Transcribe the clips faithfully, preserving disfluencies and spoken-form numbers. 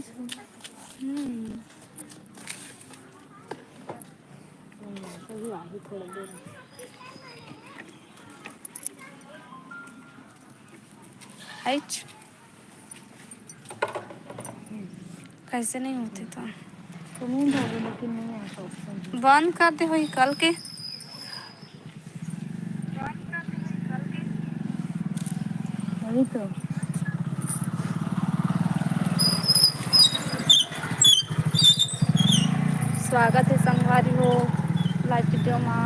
हम्म। आइच। कैसे नहीं होते तो? तो नहीं डाले, लेकिन नहीं आता option। बंद कर दे होई कल के। वही तो। स्वागत है संगवारी हो live video मा।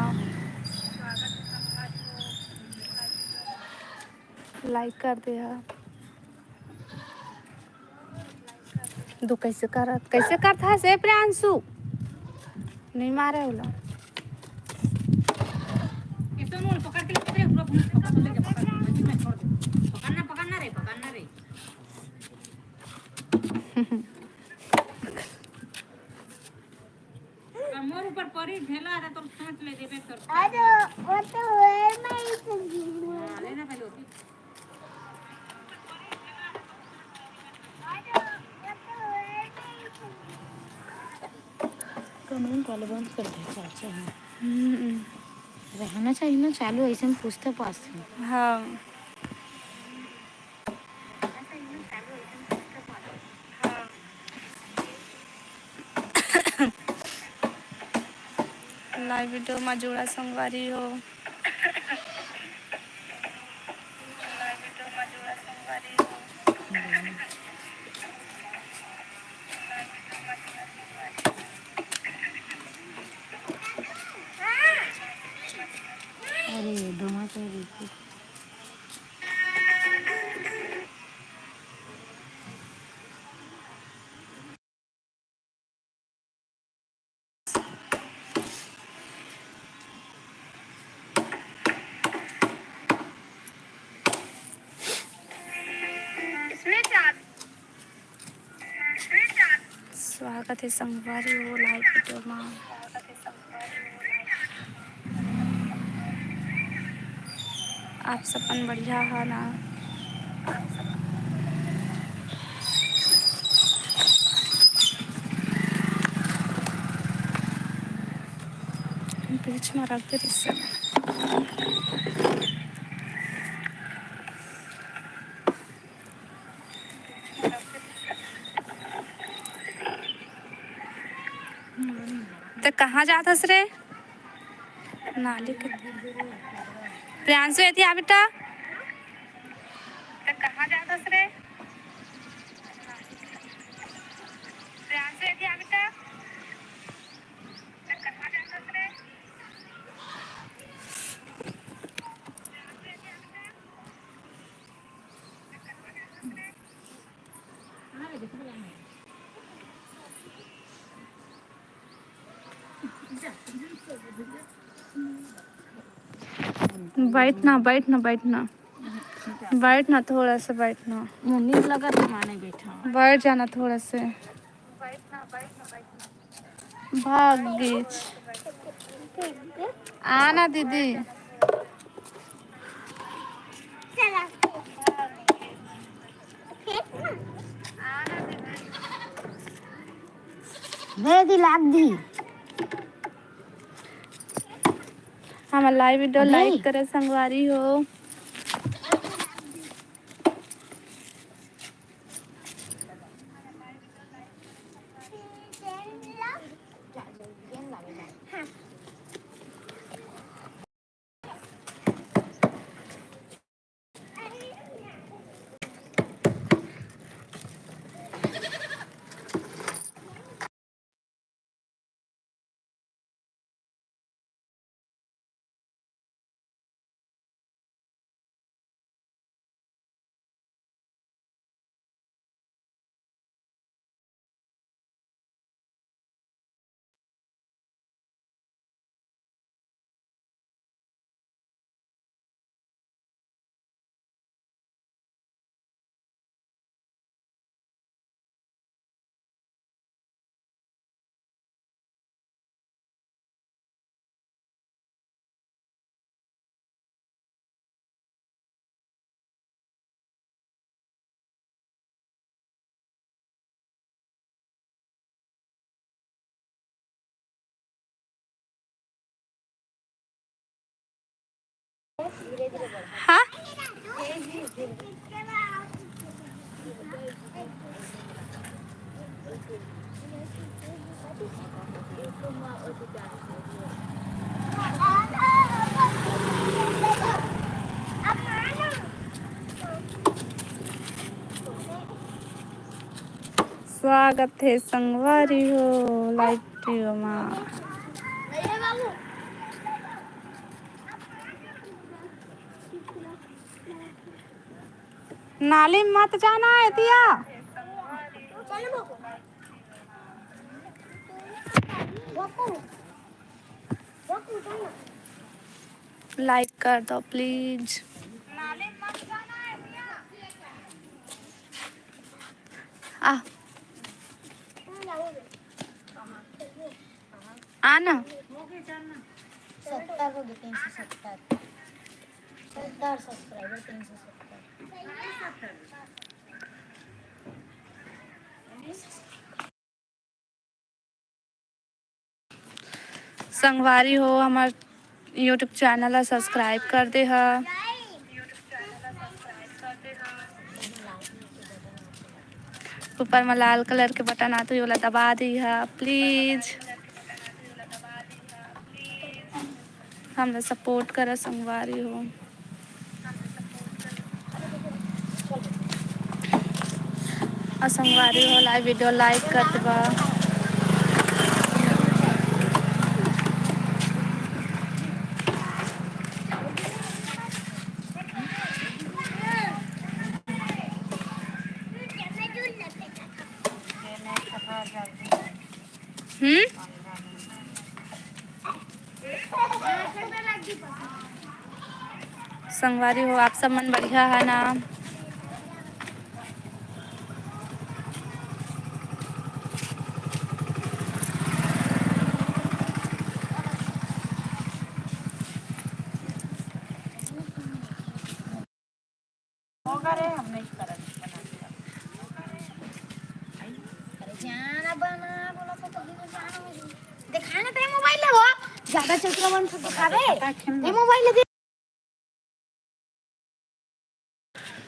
Like कर दे हा। दू कैसे करत, कैसे करत हस ए प्रियांशु? नहीं मारे ओला। मोर ऊपर परी ढेला रे, तोर सोच ले देबे तोर। अरे, वो तो है, मैं ही तो गिरी हूँ। हाँ, लेना पहले होती। अरे, वो तो है, मैं ही तो गिरी हूँ। कमेंट वाले बंद कर दे, चाचा है। हम्म। रहना चाहिए ना चालू, ऐसे में पूछते पास हैं। हाँ। Live video मा जुड़ा संगवारी हो। अरे, दोनों के बीच। स्वागत है संगवारी हो live video मा। आप सबन बढ़िया ह ना? बीच में रख दे रिस। ते कहाँ जात हस रे? नाली के। प्रियांशु, एती आ बेटा। ते कहाँ जात हस रे? प्रियांशु, एती आ बेटा। ते कहाँ जात हस रे? बैठ ना, बैठ ना, बैठ ना, बैठ ना, थोड़ा सा बैठ ना। मुन्नी लगा तो माने बैठा। बैठ जाना थोड़ा से। भाग गई। आना दीदी। दे दी, लाग दी। हमर live video अबे। Like करे संगवारी हो। हाँ। स्वागत हे संगवारी हो live video मा। नाली में मत जाना हे दिया। Like कर दो please। आ। आ ना। सत्तर हो गए, तीन सौ सत्तर। सत्तर subscriber, तीन सौ सत्तर। संगवारी हो, हमर YouTube channel ला subscribe कर दे हा। ऊपर में लाल colour के button आथे, ओला दबा दे हा please। हमला support करा संगवारी हो। अउ संगवारी हो, live video like कर देबा। हम्म। संगवारी हो, आप सब मन बढ़िया है ना? अरे जाना बना, बोला तो कभी को जाना हो। दिखाना ते मोबाइल ले हो। ज्यादा चतुरा मन से दिखावे। ये मोबाइल ले दे।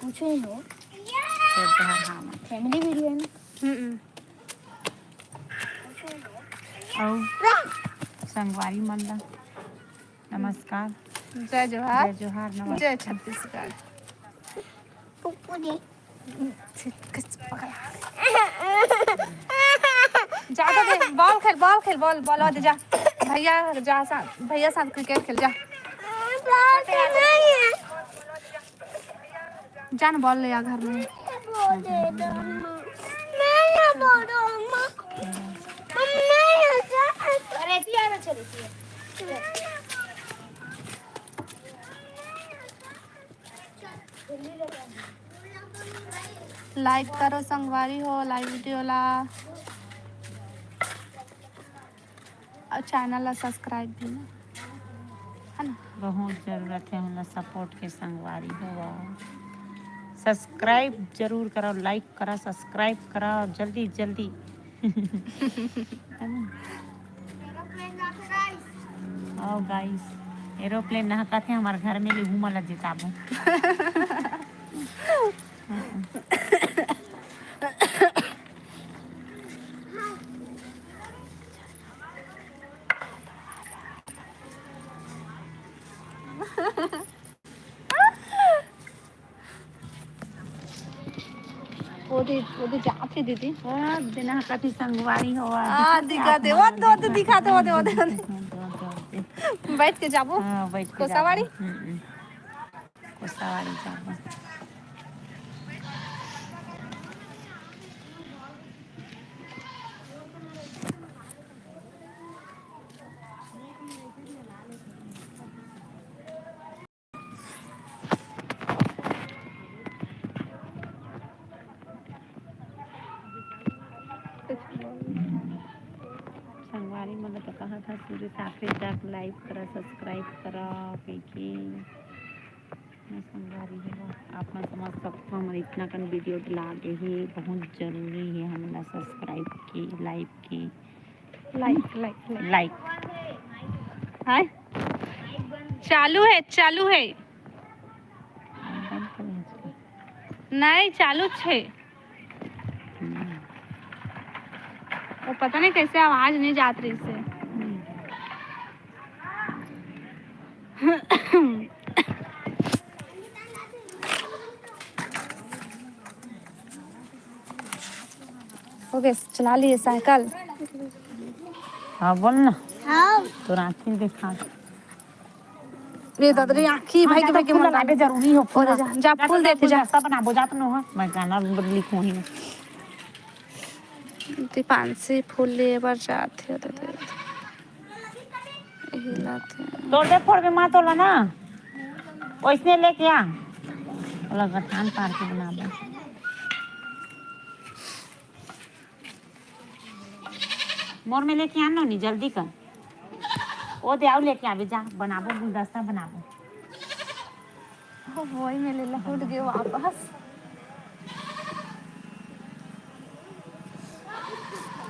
कुछ नहीं हो। Family video है ना। हम्म। अउ संगवारी मन ला नमस्कार। जय जोहार। जय जोहार, नमस्कार। जय छत्तीसगढ़। ज्यादा दे, ball खेल, ball खेल, ball, ball दे जा। भैया जा सा-, भैया साथ cricket खेल जा। जा ना, ball ले आ घर में। Like करो संगवारी हो live video ला, अउ channel ला subscribe भी ना, है ना? बहुत जरूरत है हमला support के संगवारी हो, subscribe जरूर करो, like करा, subscribe करा जल्दी जल्दी। आओ guys, aeroplane नहकाथे हमर घर में, ले घूमा ला जिताबो। ओदे, ओदे जात हे दीदी। ओ, बिना कति संगवारी हो, आ, दिखा दे, वो तो, तो दिखा दे, वो दे, वो दे, वो दे। बैठ के जाबो। हाँ, बैठ के कोसावाड़ी? जाबो। हम्म, हम्म। कोसावाड़ी जाबो। संगवारी मन तो कहा था सूर्य साफे तक like करा, subscribe करा, कहिके। मैं संगवारी हो, आप मन समझ सकथो, हमर इतना कन video डला गे हे, बहुत जरूरी हे हमला subscribe के, like के। Like, like, like। Like। हाय। चालू है, चालू है। नहीं, चालू छे। वो पता नहीं कैसे आवाज नहीं जात रहिसे। हो गए, चला लिए साइकिल। हाँ, बोल ना। हाँ। तोर आँखी देखा। ये दादा रे, आँखी भाई के, भाई के फूल मन लगाबे जरूरी हो, फूल जा, जा, फूल देते जा। गुलदस्ता बनाबो, जात न हो, मैं गाना लिखूँ ही। दीपांशी फूल ले बर जात हे, दादा। यही लाते हैं। तोड़ दे, फोड़ में मत होला ना, वैसने लेके आ। ओला गठान पार के बनाबो। मोर में लेके आन नोनी, जल्दी कर। ओ दे, आउ लेके आबे, जा, बनाबो, गुलदस्ता बनाबो। ओ, वही में ले लहुट गए वापस।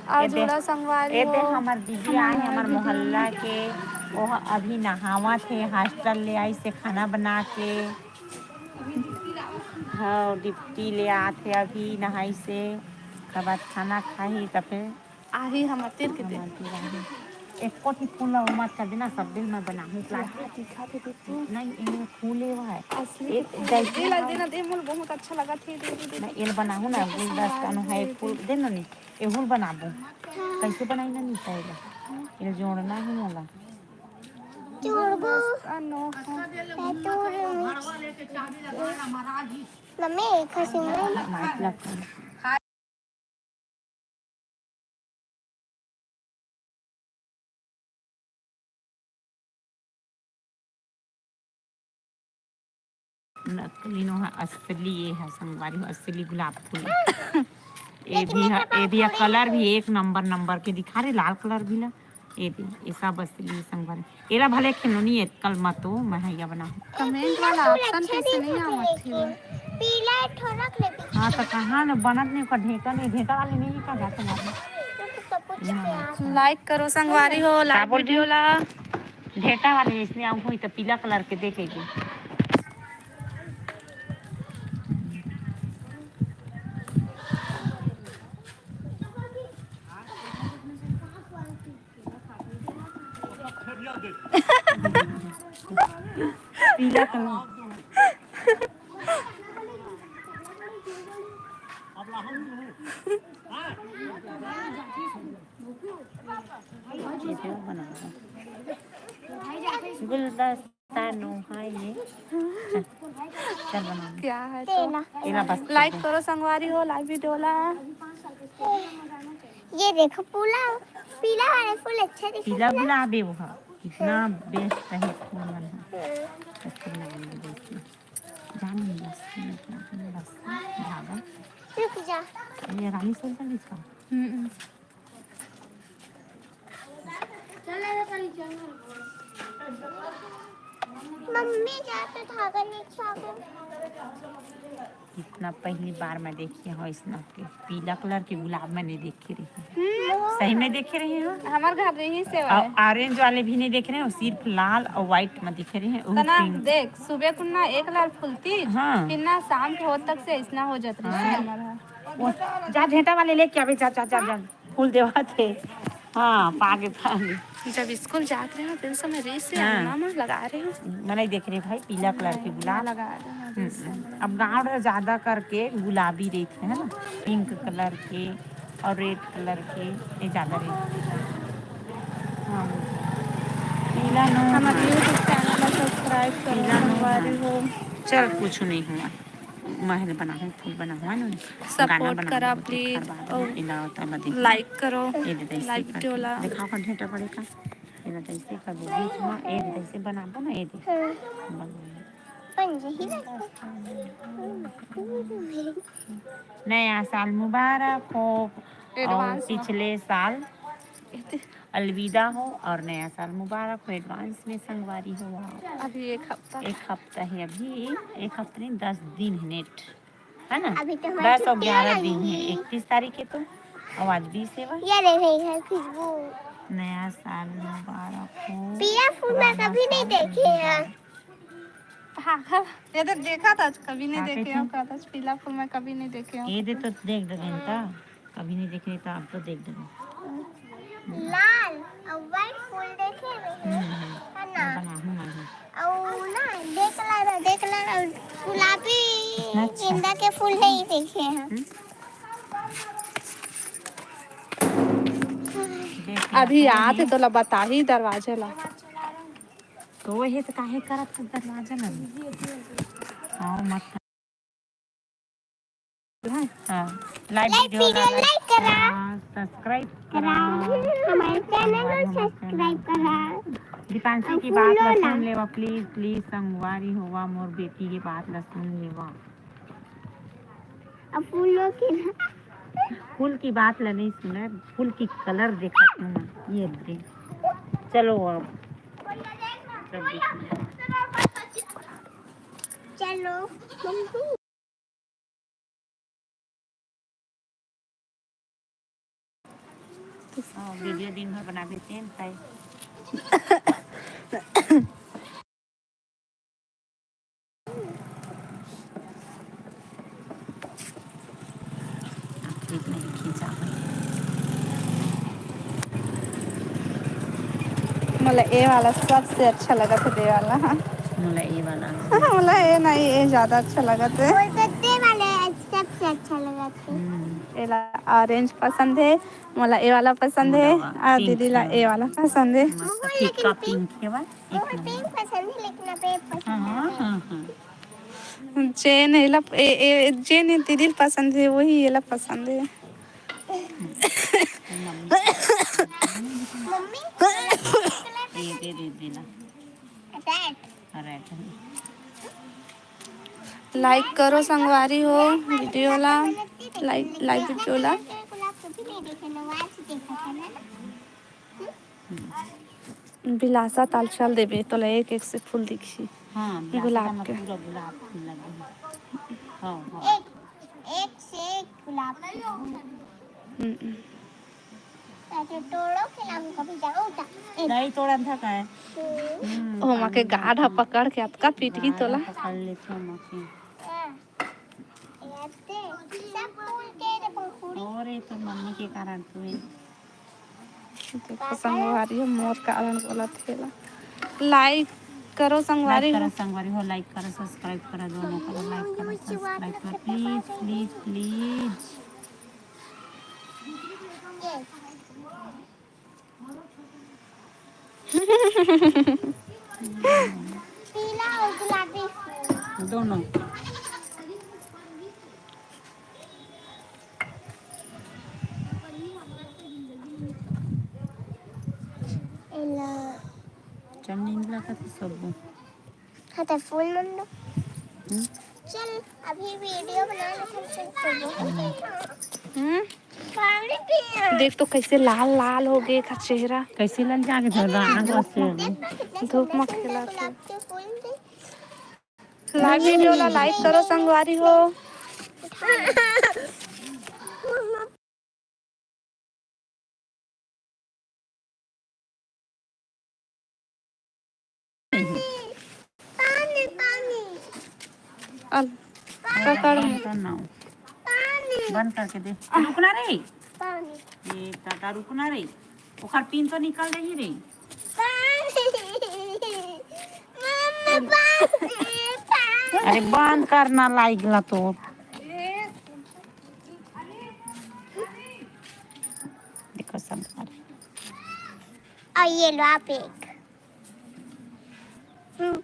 और ए दे, जुड़ा संगवारी ए दे, हो, हमर दीदी आए, हमर मोहल्ला के, वो अभी नहावत हे, हॉस्टल ले आइसे खाना बना के। हाँ, डिप्टी ले आत हे अभी नहाइसे, ओकर बाद खाना खाही, त फिर आही हमर तीर के दे। हमर तीर आही। एको ठी फूल ला मत कर देना, सब दिन मैं बनाहूँ प्लास्टिक। दिखा दे दीपू। नहीं, इनमें फूल हे वो है। असली एक के फूल। दे ला देना, दे, मोला बहुत अच्छा लगत हे, दे, दे, दे, मैं दे। एल बनाहूँ ना, गुलदस्ता नु है, फूल दे ना, नहीं, एहुल बनाबो। कैसे बनाई ना, नहीं पाएगा। ये जोड़ना है मोला। जोड़बो। गुलदस्ता नो है। मैं तो मम्मी, एक हंसी में। माइक लग। नकली नो है, असली ये है संगवारी हो, असली गुलाब फूल। ये भी है, ये भी है, कलर भी एक नंबर, नंबर के दिखा रे, लाल कलर भी ला। ये दे, ये सब असली संगवारी। एला भले खिलौनी एतकल मत हो, मैं हैया बना। कमेंट वाला ऑप्शन कैसे नहीं आवत हे? पीला थोड़ा ले। हाँ, तो कहाँ न बनत नहीं, ओकर ढेंटा नहीं, ढेंटा वाले नहीं का जात हमारे। लाइक करो संगवारी हो, का लाइक बोल रही वीडियो ला। ढेंटा वाले इसने आऊ हुई तो पीला कलर के देखेगी। पीला कलर। गुलदस्ता नो है ये। चल, चल बना। क्या है तो? तेला बस लाइक करो संगवारी हो, लाइव वीडियो ला। ये देखो, पीला, पीला वाला फूल अच्छा दिखता है। पीला गुलाब है वो, हाँ। कितना बेस्ट है फूल मन है। हम्म। अच्छा, मैं ये देखिए। जान नहीं बस, बस धागा। रुक जा। ये रानी सोल्जर इसका। हम्म। मम्मी, जा तो धागा नहीं छापो। इतना पहली बार मैं देखी हूँ इसना के पीला कलर के गुलाब मैं नहीं देखे रही। हम्म। सही में देखे रही हूँ। हमार घर रही से और ऑरेंज वाले भी नहीं देखे रहे हो, सिर्फ लाल और व्हाइट में देखे रही हूँ। तना पिंक। देख, सुबह कुन्ना एक लाल फूलती, हाँ। फिर ना शाम के होत तक से इसना हो जात रही हाँ। हमारा। वो जा, झेंटा वाले लेके आवे, जा, जा, जा, जा। फूल देवा थे। हाँ, पागे, पागे। जब स्कूल जात रहे हो, तेन समय रीस से हाँ। अंगना में लगा रहे हो। मैं नहीं देख रही भाई, पीला कलर के गुलाब। लगा रहे हो, हम्म, रीस से। अब गाँव रहे ज्यादा करके गुलाबी रहिथे, है ना, पिंक कलर के और रेड कलर के, ये ज्यादा रहिथे। हाँ, पीला नो। हमारे YouTube चैनल ला सब्सक्राइब करो, पीला नो, संगवारी हाँ। हो। चल, कुछ नहीं हुआ। महल बनाहूँ, फूल बनाहूँ, है ना? गाना सपोर्ट बनाहूँ, करा प्लीज, करवा दो, और इला होता है, बदी। लाइक करो, ये दे, ऐसे लाइक करके। डोला। दिखाओ, का ढेंटा पड़े का? ये दे, ऐसे कर दो, बीच में, ये दे, ऐसे बनाबो ना, ये दे। हाँ। बन गई। बन गई। नया साल मुबारक हो। और एडवांस में। पिछले साल अलविदा हो और नया साल मुबारक हो एडवांस में, संगवारी हो आप। अभी एक हफ्ता। एक हफ्ता है, अभी एक हफ्ता नहीं, दस दिन है नेट, है ना? अभी तो हमारी दस और छुट्टियां ग्यारह दिन है, लगेंगी। इकतीस तारीख है तो, और आज बीस है बा। ये देख रही है खुशबू। नया साल मुबारक हो। पीला फूल मैं कभी नहीं देखे हैं। हाँ, हाँ, ये तो देखा था, कभी नहीं देखे हो, कहा था, पीला फूल मैं कभी नहीं देखे हो। ये दे तो देख दे बेटा, कभी नहीं देखे तो अब तो देख दे। लाल और व्हाइट फूल देखे हुए हैं, हम्म, हम्म। है ना? बना हूँ मैं भी। और ना, देख ला ना, देख ला ना, गुलाबी कितना अच्छा। गेंदा के फूल नहीं देखे हैं। हम्म। देख, अभी यहाँ पे आते नहीं। तो ला बताही दरवाजे ला। तो वही तो काहे करत है दरवाजा लगे? आओ मत। हाँ, लाइक लाइक वीडियो ला वीडियो लाइक लाइक करा। करा, सब्सक्राइब करा। करा। हमारे चैनल को हमारे सब्सक्राइब चैनल। करा। दीपांशी और की बात ला फूलो ला। सुन लेवा, प्लीज, प्लीज, संगवारी होवा, मोर बेटी की बात ला सुन लेवा। अब फूलों की ना। फूल की बात ला नहीं सुना, फूल की कलर देखा तुम। ये दे। चलो अब। सब देखना। चलो, मम्मी। हाँ, वीडियो दिन भर बना देते हैं, ताई। मोला ए वाला सबसे अच्छा लगत हे, दे वाला, हाँ। मोला ए वाला। मोला ए नहीं, ए ज्यादा अच्छा लगत हे। मोला तो दे वाले सबसे अच्छा लगत हे। हम्म। एला ऑरेंज पसंद हे, मोला ए वाला पसंद हे, मोला और पिंक दीदी ला वाला। ए वाला पसंद हे। मस्त मोला लेकिन फीका पिंक। पिंक हे बा। एक मोला नंबर। पिंक पसंद हे, लेकिन अब ये पसंद हाँ, नहीं है। हाँ, हाँ। जेन एला, ए, ए, जेन दीदी ला पसंद हे, वही एला पसंद हे। मम्मी। ये दे दे देना। रेड। रेड। लाइक करो संगवारी हो वीडियो ला, लाइक, लाइक वीडियो ला। गुलाब कभी नहीं देखे, नवाज देखा था ना। बिलासा ताल चल देबे, तोला एक एक से फूल दिखही। हाँ, बिलासा गुलाब ताल में के। पूरा गुलाब फूल लगे हे। हाँ, हाँ। एक, एक से एक गुलाब फूल। हम्म। ताके तोड़ो के नाम कभी जाओ ता। एक। नहीं तोड़न था काय? हम्म। हम्म, ओमा के पानी गाढ़ा डाल। पकड़ के अतका पीटही गाढ़ा तोला। पकड़ लेथे ओमा के। हाँ। ये आते, सब फूल के रे पंखुड़ी। और ये तो मम्मी के कारण तू है। देखो संगवारी हो, मोर कारण बोलत हे ला। लाइक करो संगवारी लाइक करो हो। संगवारी हो, लाइक करो, सब्सक्राइब करो, दोनों करो, लाइक करो, सब्सक्राइब करो, प्लीज, प्लीज, प्लीज। पीला और गुलाबी। दोनों। एला। चल नींद लागत हे, सोबो। हाँ, तो फूल मन दो। हम्म। चल, अभी वीडियो बना ले, फिर, फिर सोबो। हम्म। हम्म। पानी पिया। देख तो कैसे लाल लाल हो गए एकर चेहरा। कैसे लल जाके धर रहा है, कैसे? धूप में खेला गुलाब के फूल दे। लाइव वीडियो ला लाइक करो संगवारी हो। पानी, पानी। अब पकड़। बंद कर ना। पानी। बंद करके दे। रुकना रे। पानी। ये दादा, रुकना रे। ओकर पिन तो निकल रही रे। पानी। मम्मी, पानी, पानी। अरे बंद करना लाइक ला तो। देखो सब। और ये लो आप एक। हम्म।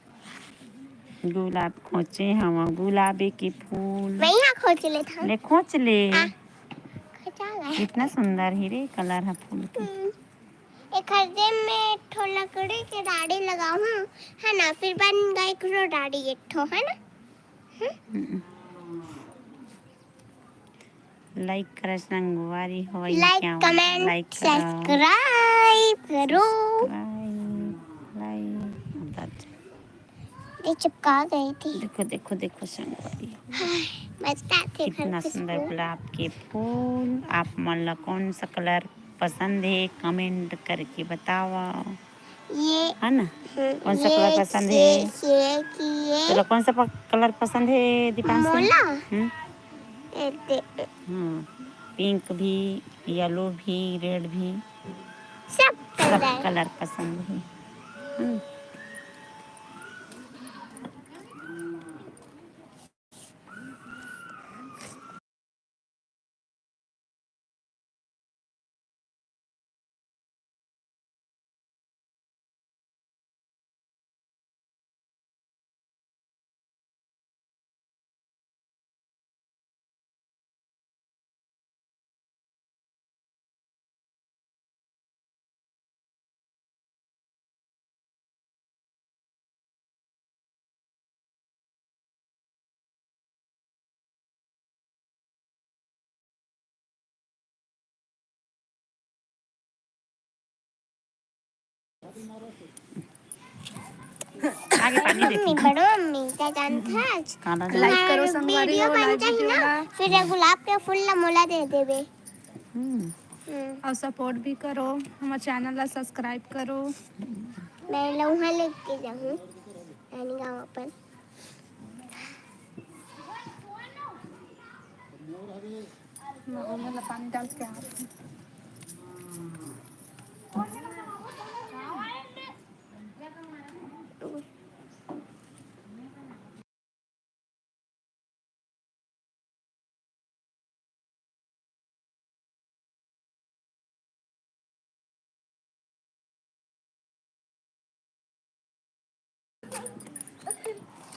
गुलाब खोचे हवा, गुलाबे के फूल। मैं यहाँ खोच लेता हूँ। ले खोच ले। आ, खोचा गया। कितना सुंदर ही रे कलर है फूल के। हम्म। एक हर दिन में एक ठो लकड़ी के डाड़ी लगाऊँ, है ना, फिर बन गई एक ठो डाड़ी एक ठो, है ना? हम्म। हम्म। लाइक करा संगवारी हो, लाइक, क्या हुआ? कमेंट, लाइक करा। सब्सक्राइब करो। सब्सक्राइब, लाइक, बस। ये चिपका गई थी। देखो, देखो, देखो संगवारी। हाय, मजा आती है घर कितना खुशबू। सुंदर गुलाब के फूल। आप मन ला कौन सा कलर पसंद है, कमेंट करके बतावा। ये, है ना? हम्म, कौन सा ये, कलर पसंद ये, है? ये, ये। तोला कौन सा प-, कलर पसंद है, दीपांशु? मोला? हम्म। ये दे। हाँ, पिंक भी, येलो भी, रेड भी, सब सब कलर। कलर पसंद है। हम्म। आगे पानी दे। मम्मी, बड़ो मम्मी, का जानथस? काला जाम। Like करो तुम्हारे संगवारी वीडियो हो, बन live जाही वीडियो ना, ला। फिर ये गुलाब के फूल ला मोला दे देबे। हम्म। हम्म। और support भी करो, हमारे channel ला subscribe करो। मैं लौहा लेके जाहूँ, नानी गाँव अपन। मैं ओमे ला पानी डाल के आती हूँ।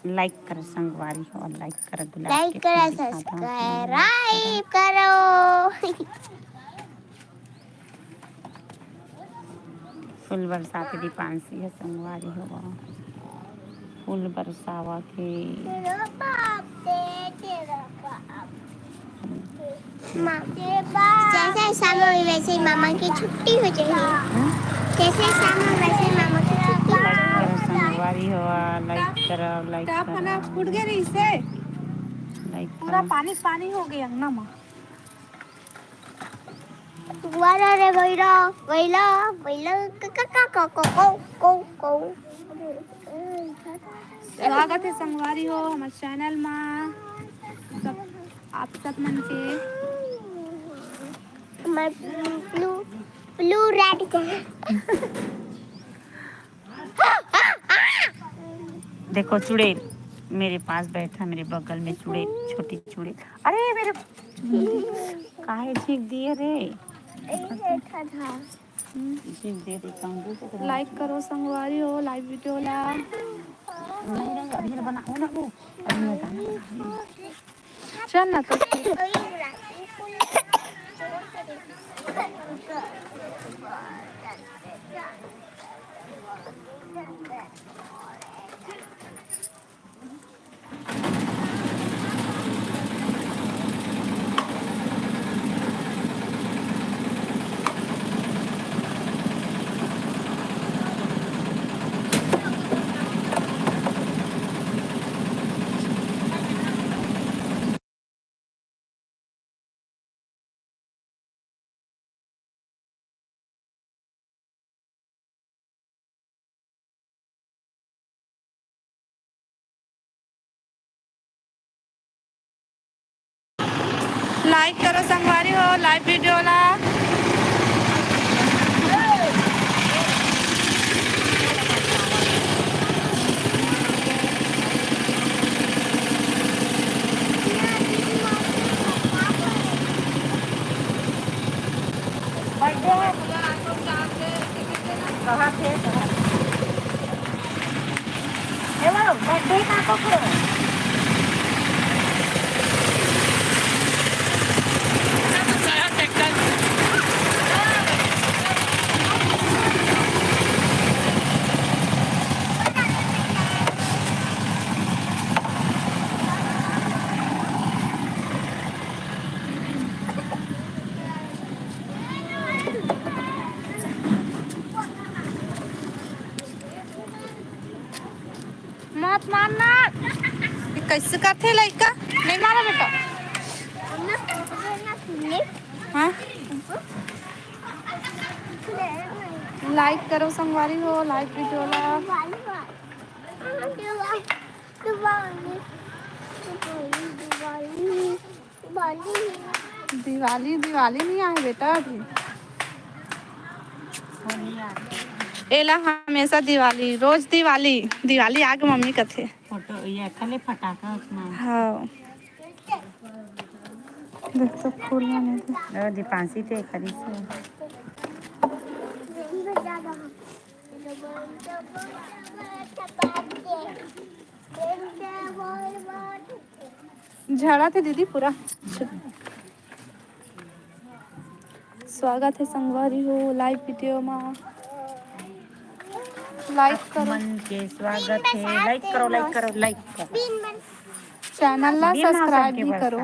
Like करो संगवारी हो, like करो गुलाब like के करो, फूल दिखाता हूँ। Subscribe करो। फूल बरसात दीपांशी है संगवारी हो, फूल बरसावत हे। तेरा बाप दे, तेरा बाप। माँ। जैसे शाम होई वैसे ही मामा की छुट्टी हो जाएगी। हम्म? जैसे शाम होई वैसे ही मामा की छुट्टी हो जाएगी। करो संगवारी हो, like करो, like टॉप करो। फना फूट गए रही से। Like पूरा करो। पानी पानी हो गया अंगना में। दुआरा रे भैरा, भैला, भैला, क-, क-, क-, क-, क-, क-, क-, क-। स्वागत है संगवारी हो हमारे channel में, सब, आप सब मन के। मैं blue, blue red के। देखो चुड़ैल मेरे पास बैठा, मेरे बगल में चुड़ैल, छोटी चुड़ैल। अरे मेरे काहे छींक दिए रे? यही बैठा था। छींक दिए रे, कांगू को तो like करो संगवारी हो, live video ला। नहीं, नहीं, अभी मेरा बना, वो ना, वो, अभी मेरा गाना बना। चल ना तो। Like करो संगवारी हो, live video ला। Birthday है। कहाँ थे? Hello, birthday का को करो? मत मारना। ये कैसे करथे लइका? नहीं मारा बेटा। हाँ? Like करो संगवारी हो, live video ला। दिवाली, दिवाली नहीं आए बेटा अभी। एला हमेशा दिवाली, रोज दिवाली, दिवाली आगे मम्मी कथे। फोटो, ये खाली फटाका उतना। हाँ। देख तो फूल माने थे। ओ, दीपांशी थे खरीद से। झड़ा थे दीदी पूरा। स्वागत है संगवारी हो live video मा। Like करो। मन के स्वागत है। Like करो, like करो, like करो। Channel ला subscribe भी करो।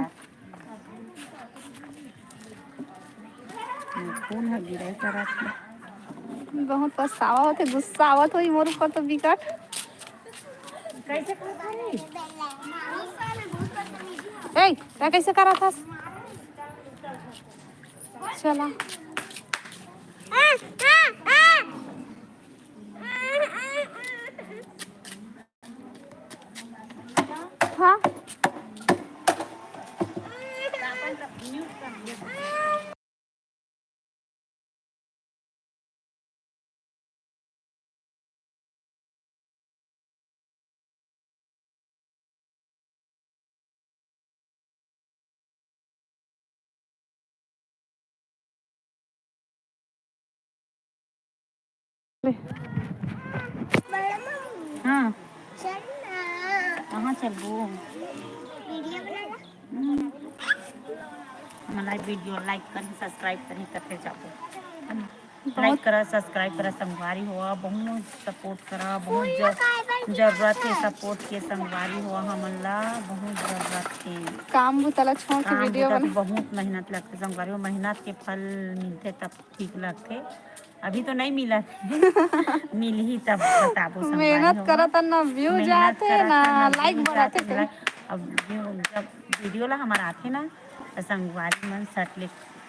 खून ह गिरे करत हे। बहुत पछतावा होथे, गुस्सा आवत होही मोर ऊपर तो बिकट। कैसे करत हस? ए, तैं कैसे करत हस? चला। हाँ। हाँ। कहाँ चलबो? हम्म। हमर live video like करही, subscribe करही, त फिर जाबो। Like करा, subscribe करा, संगवारी हो, बहुत support करा, बहुत ज-, जरूरत हे support के संगवारी हो, हमन ला बहुत जरूरत हे। काम बुता ला छोड़ के video बना। बहुत मेहनत लगथे संगवारी हो, मेहनत के फल मिलथे तब ठीक लगथे। अभी तो नहीं मिला, मिलही तब बताबो संगवारी हो। मेहनत करत हन ना, view जाथे ना, like बढ़ाथे। अब view, जब video ला हमर आथे ना, त संगवारी मन सट ले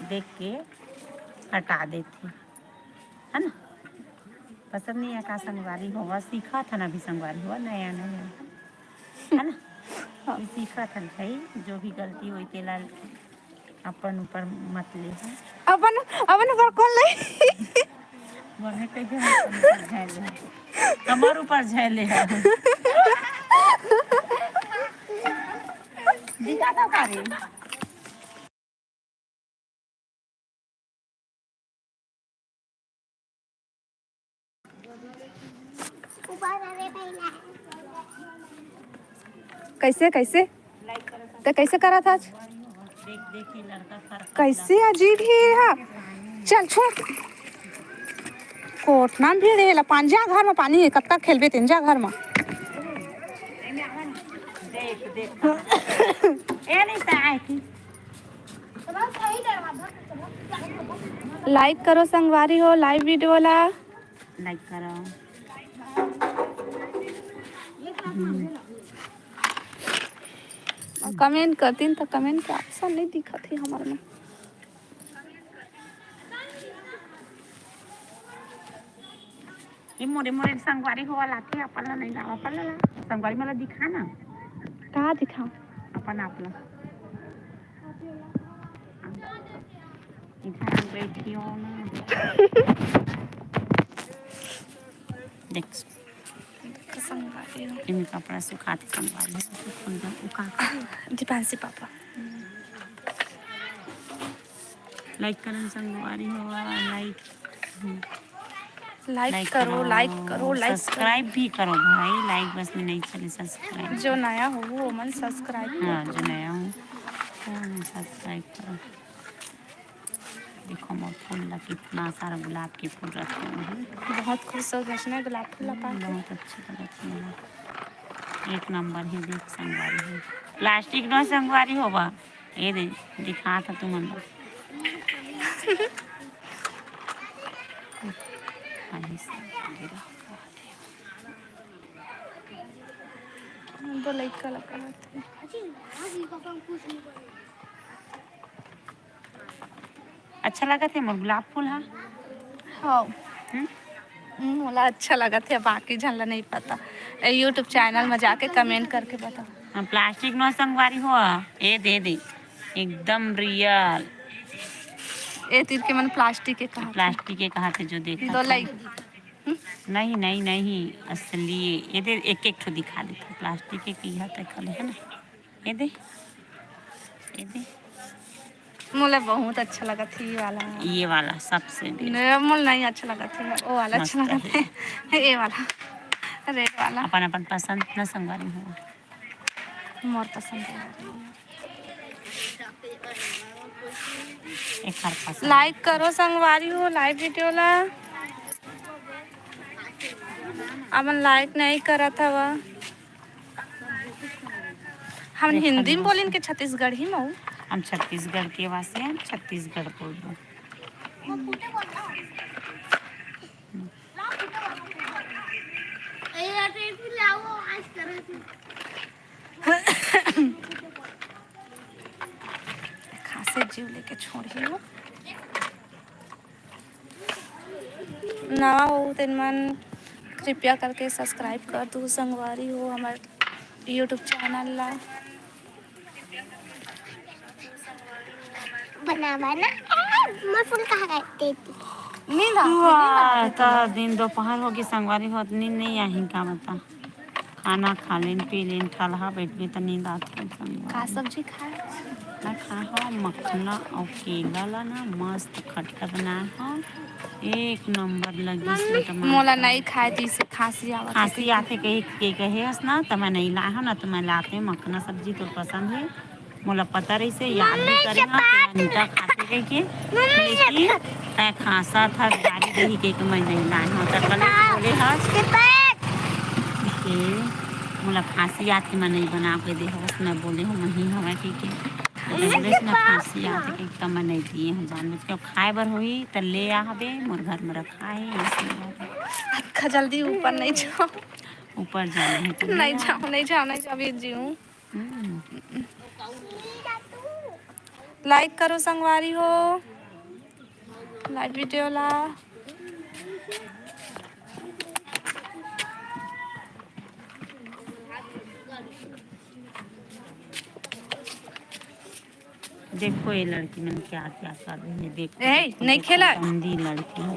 देख के हटा देथे, है ना? पसंद नहीं है का संगवारी हो, सीखत हन अभी संगवारी हो, नया नया, है ना? ये सीखत हन भाई, जो भी गलती होई तेला अपन ऊपर मत ले। अपन, अपन ऊपर कौन ले? हमर ऊपर झेले है। दिखा दो का रे। कैसे, कैसे? त कैसे करत हस? कैसे अजीब हे हा। चल छोड़। कोठना भीड़ हे ला, पान जा घर में, पानी हे, कतका खेलबे तेन, जा घर में। Like करो संगवारी हो live video ला। Like करो। Comment करतिन त comment के option नहीं दिखत हे हमर में। ये मोरे मोरे संगवारी हो वाला थे, अपन ला नहीं लावा, अपन ला ला। संगवारी मन ला दिखा ना। का दिखा? अपन आप ला। इधर बैठी हो ना। देख। संगवारी हो। इनमें कपड़ा सुखाते संगवारी हो। दीपांशी पापा। Like करन संगवारी हो, like। Like करो, like करो, like करो। Subscribe भी करो भाई, like बस में नहीं चले, subscribe। जो नया हो वो मन subscribe करो। हाँ, जो नया हो वो मन subscribe करो। देखो मोर फूल ला, कितना सारा गुलाब के फूल रखे हुए हैं। बहुत खुश हो गए ना गुलाब फूल ला पाके। बहुत अच्छा लगा फूल ला। एक नंबर है, देख संगवारी है। Plastic नो संगवारी होवा। ये दे, दिखा था तुमन ला। दो लइका लगा। अच्छा लगत हे मोर गुलाब फूल हा। हाँ। हम्म? हम्म, मोला अच्छा लगत हे, बाकी झन ला नहीं पता। ए, YouTube चैनल में जाके कमेंट करके बताओ। हाँ, प्लास्टिक नो संगवारी हो, ए दे दे, एकदम रियल। ए तीर के मन प्लास्टिक के कहा, प्लास्टिक के कहा थे जो देखा दो था। लाइक। हम्म? नहीं, नहीं, नहीं, असली। ये दे, एक एक ठो दिखा देता, प्लास्टिक के कहा था कल, है ना? ये दे, ये दे। मोला बहुत अच्छा लगत हे ये वाला। ये वाला सबसे बेस्ट। नहीं, मोला नहीं अच्छा लगत हे, वो वाला अच्छा मस्त लगत हे। ये वाला, रेड वाला। अपन अपन पसंद ना संगवारी हो। मोर पसंद हे। एक हर पसंद। लाइक करो संगवारी हो, लाइव वीडियो ला। अपन लाइक नहीं करत हवा। हम हिंदी में बोलिन के छत्तीसगढ़ी में? हम छत्तीसगढ़ के वासी हैं, हम छत्तीसगढ़ बोलबो। खांसे जीव लेके छोड़ही वो। नवा हो तेन मन कृपया करके सब्सक्राइब कर दू संगवारी हो हमर YouTube चैनल ला। बनावा ना, ए, मोर फूल कहाँ गए? देती। नींद आथे, नींद आथे। त दिन दोपहर होगे संगवारी हो, त नींद नहीं आही का बता। खाना खा लेन, पी लेन, ठलहा बैठ गए त नींद आथे संगवारी। का सब्जी खाए? मैं खाए हो मखना और केला ला ना मस्त खट्टा बनाए हो, एक नंबर लगी। मोला नहीं खाए, जैसे खांसी आवत हे। खांसी आथे कही के कहे हस ना, त मैं नहीं लाए हो ना, त मैं लाते मखना सब्जी तोर पसंद हे। मोला पता रहिसे, याद भी करे हंव कि अनिता खाथे कहिके, लेकिन तैं खांसत हस, गारी देही कहिके मैं नइ लाए हंव। त कल बोले हस कि मोला खांसी आथे, मैं नइ बना के दे हवस, मैं बोले हंव मही हवय कहिके। त बोले हस ना खांसी आथे कहिके, त मैं नइ दिए हंव जानबूझ के। खाए बर होही त ले आबे, मोर घर में रखा हे, अइसे बात हे। अतका जल्दी ऊपर नइ जाओ। ऊपर जाना हे त ले आ। नइ जाओ, नइ जाओ, नइ जाओ, ये जीव। हम्म। लाइक करो संगवारी हो, लाइव वीडियो ला। देखो ये लड़की मन क्या क्या कर रही है, देखो, ए, देखो, नहीं देखो, खेला। गंदी लड़की है।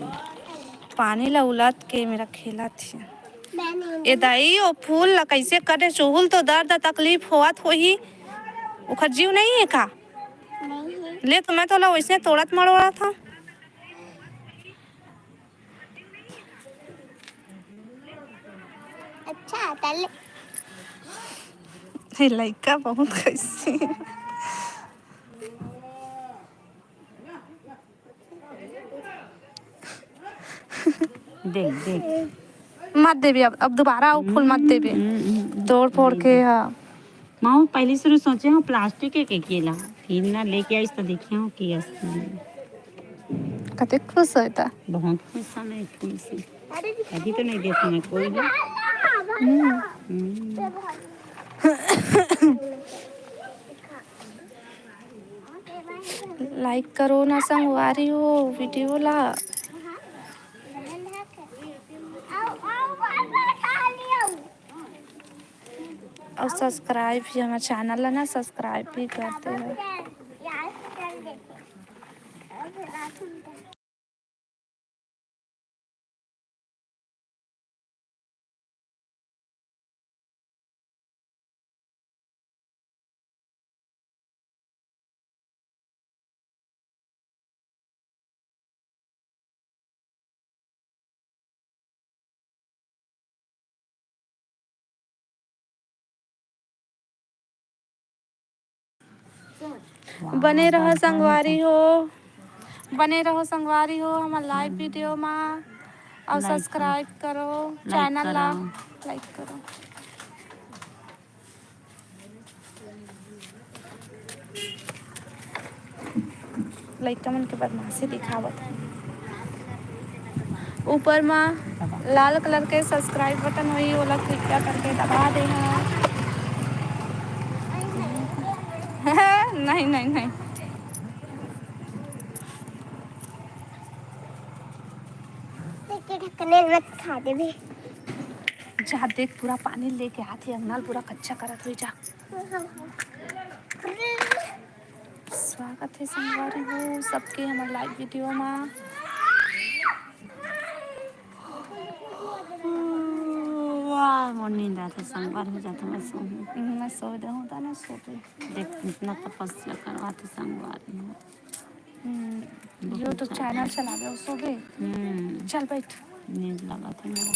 पानी ला उलट के मेरा खेला थी। ए दाई, ओ फूल ला कइसे करे? चुहुल तो दर्द तकलीफ होवत होही, ओखर जीव नहीं है का? नहीं है। ले तो मैं तोला वइसने तोड़त मरोड़त हंव। अच्छा, तले। हे लइका बहुत कइसे। देख, देख। मत देबे अब, अब दोबारा वो फूल मत देबे। हम्म, हम्म, हम्म। तोड़ फोड़ के, हाँ। माँ, पहली शुरू सोचे हंव प्लास्टिक के केला, फिर ना लेके आइस त देखे हंव कि असली। कते खुश होय त। बहुत खुश हंव मैं फूल से। अभी तो नहीं देखा मैं कोई भी। हम्म। हम्म। लाइक करो ना संगवारी हो वीडियो ला। अउ सब्सक्राइब भी हमर चैनल ला ना सब्सक्राइब भी कर दे। बने रहो संगवारी हो, बने रहो संगवारी हो हमर लाइव वीडियो मा, अउ सब्सक्राइब करो चैनल ला, लाइक करो। लइका मन के बदमाशी दिखावत हे। ऊपर मा लाल कलर के सब्सक्राइब बटन होही, ओला कृपया करके दबा देहा। नहीं, नहीं, नहीं। खा देबे। जा देख, पूरा पानी लेके आथे अंगना ल, पूरा कच्चा करत होई। जा। स्वागत हे संगवारी हो सबके हमर लाइव वीडियो मा। वाह, मोर नींद आथे संगवारी हो, जाथे मैं सोहूं। मैं सो जाहूं, ता ना सो पे। देख, इतना तपस्या करवाथे संगवारी हो। हम्म, बहुत YouTube अच्छा चैनल है। चलावे, अउ सोबे। हम्म। चल बैठ। नींद लागत हे मोला।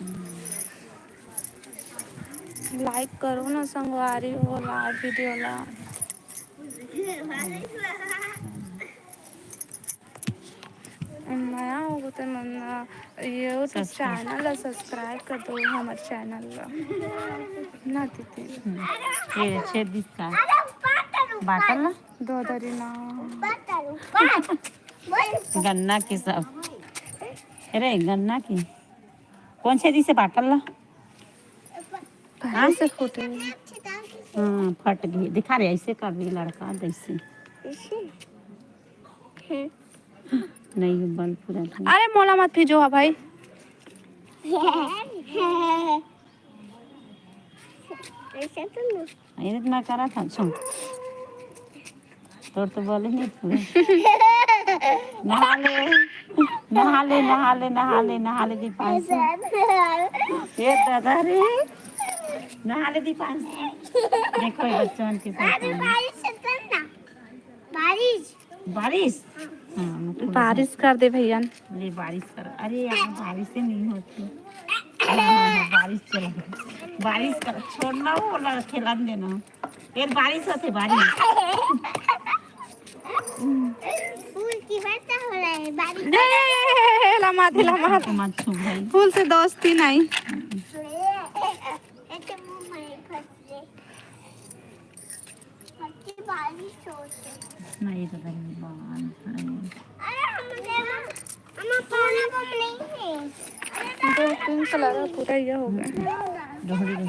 हम्म। लाइक करो ना संगवारी हो, लाइव वीडियो ला। नया होगो ते मन, ये तो सब्सक्राइब। चैनल ला सब्सक्राइब कर दो, हमर चैनल ला। ना दीदी। हम्म। ये छेद दिसता। बाटल ना? दो दरी ना। गन्ना की सब। अरे, गन्ना की। कौन छेदी से बाटल ला? पहले से फूटे। हाँ, फट गई। दिखा रे, ऐसे कर रही लड़का, जैसे। ऐसे? हम्म। नहीं, बल पूरा था। अरे, मोला मत पीजो, हा भाई। ऐसा तो ना। ये इतना करा था, सुन। तोर तो बोले नहीं पूरा। नहा ले, नहा ले, नहा ले, नहा ले, नहा ले दीपांशु। ये दादा रे, नहा ले दीपांशु। देखो ये बच्चों के साथ। अरे बारिश से कर ना। बारिश। बारिश? हाँ, मैं पूरा बारिश कर दे भैया। ले बारिश कर। अरे यार, बारिश से नहीं होती। हाँ, हाँ, हाँ, बारिश चला। बारिश कर, छोड़ना वो वाला खेलन देना। फिर बारिश होते, बारिश। फूल की वर्षा हो रहा है, बारिश। ए, लमा दे, लमा दे। मत छू भाई। फूल से दोस्ती नहीं। ऐसे मुंह में फंस ले। नहीं, ये तो गर्मी बहुत है। अरे, हम देवा, हम पानी को नहीं है। दो तीन कलर पूरा ये हो गया। डोहरी, डोहरी।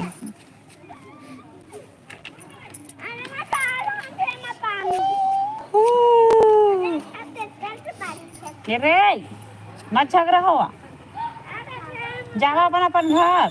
अरे, मैं सारा हम देवा पानी। हू। के रे, मत झगड़ा होवा। जावा अपन, अपन घर।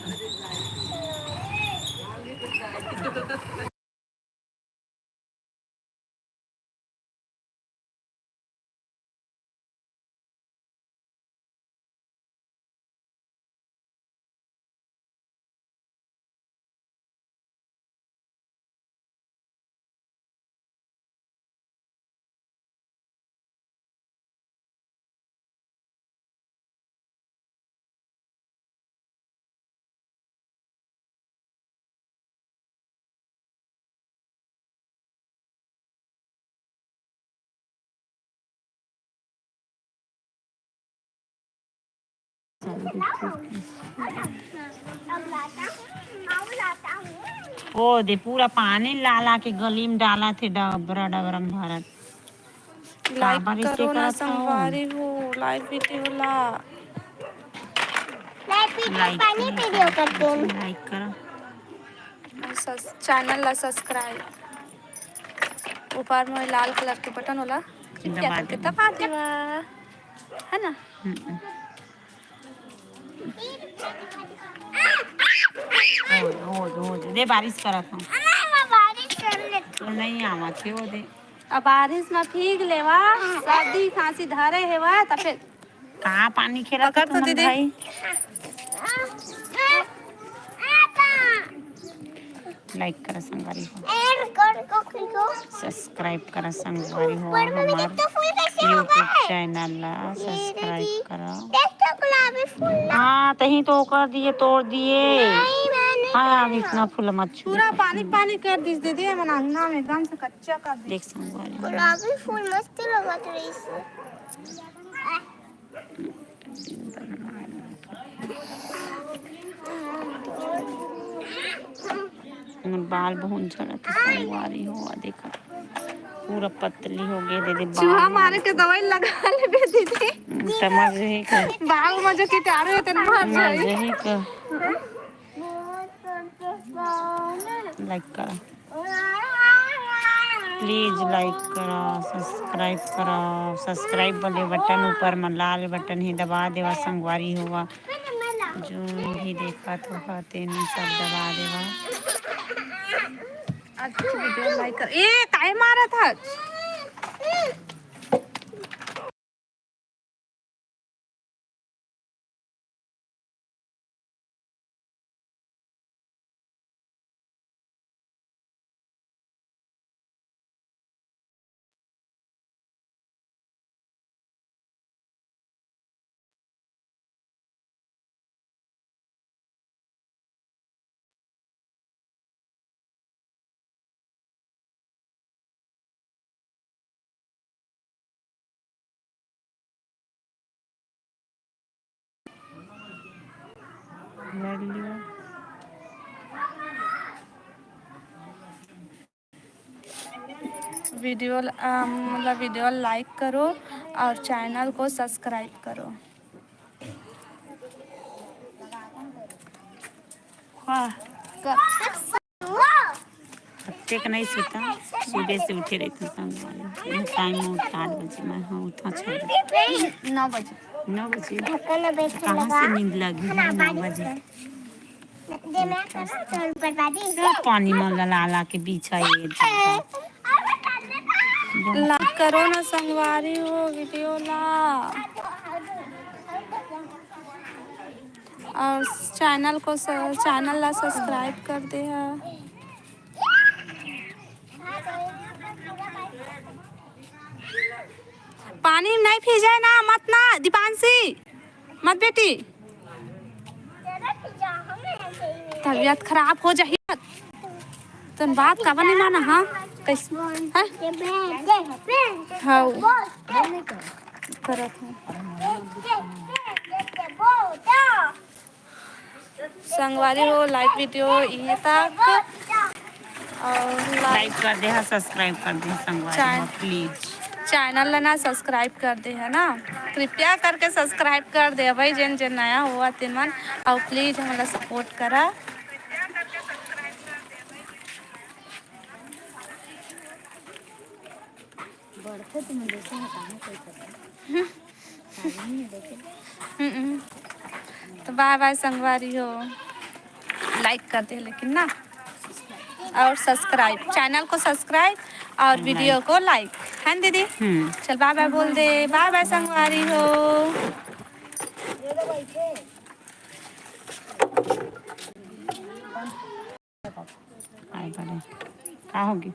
ओ दे, पूरा पानी ला ला के गली में डालत हे, डबरा डबरा में भरत। लाइक करो ना संगवारी हो, लाइव वीडियो ला। लाइव वीडियो, लाइक पानी करो, वीडियो करते हैं। लाइक करो। सस-, चैनल ला सब्सक्राइब। ऊपर में लाल कलर के बटन होला, दबा दबा देवा, है ना? हम्म। हो, हो, हो, दे, बारिश करत हूँ। अरे, मैं बारिश कर लेता तो नहीं आवत हे, वो दे। अब बारिश में भीग लेवा, सर्दी खांसी धरे हेवा, त फिर कहाँ पानी खेला पकड़ तो तुमन दीदी। भाई? लाइक करा संगवारी हो, सब्सक्राइब करा संगवारी हो, हमर YouTube चैनल ला सब्सक्राइब करा। हाँ, तही तो ओकर दिए, तोड़ दिए। हाँ, अब इतना फूल मत छू। पूरा पानी पानी कर दिस दीदी, हमन अंगना में एकदम से कच्चा कर दिस। देख संगवारी हो। गुलाबी फूल मस्त लगत रहिस। हमर बाल बहुत झड़त हे संगवारी हो, देखा पूरा पतली हो गई दीदी, चूहा बाल। मारे के दवाई लगा लेबे दीदी। हम्म, समझ रही का? बाल में जो कीटाणु हे, तेन मर जाई। मर जाई का? लाइक करा। Please like करो, subscribe करो। Subscribe वाले बटन ऊपर म लाल बटन हे, दबा देवा संगवारी हो। जोन भी देखत हो तेन सब दबा देवा। अच्छा, video like कर। ए, काहे मारत हस? Video ल-, अम, मतलब video like करो और channel को subscribe करो। हाँ। अतेक नहीं सुता, सुबह से उठे रहिथों संगवारी। ये time में उठा आठ बजे, मैं हाँ उठा छः बजे। नौ बजे। नौ बजे? कहाँ से नींद लगी है नौ बजे? सब पानी में लला ला के बिछा ये दादा। Like करो ना संगवारी हो video ला। और channel को स-, channel ला subscribe कर दे हा। पानी में नहीं भीजे ना, मत ना दीपांशी, मत बेटी, तबीयत खराब हो जाही। तन बात काबर नहीं माना, हाँ? कैसे? हाँ? हाँ। करत हूँ। संगवारी हो, like video इहे तक। और like कर दे हा, subscribe कर दे संगवारी हो, please। Channel ला ना subscribe कर दे हा ना, कृपया करके subscribe कर दे भाई, जेन जेन नया होवा तेन मन, और please हमला support करा। बढ़थे तो मैं जैसे हटाने कोई पता। हम्म। तो bye bye संगवारी हो, like कर दे लेकिन ना, और subscribe, channel को subscribe और video को like, है ना दीदी? हम्म। चल bye bye बोल दे, bye bye संगवारी हो। आए बड़े, का होगे?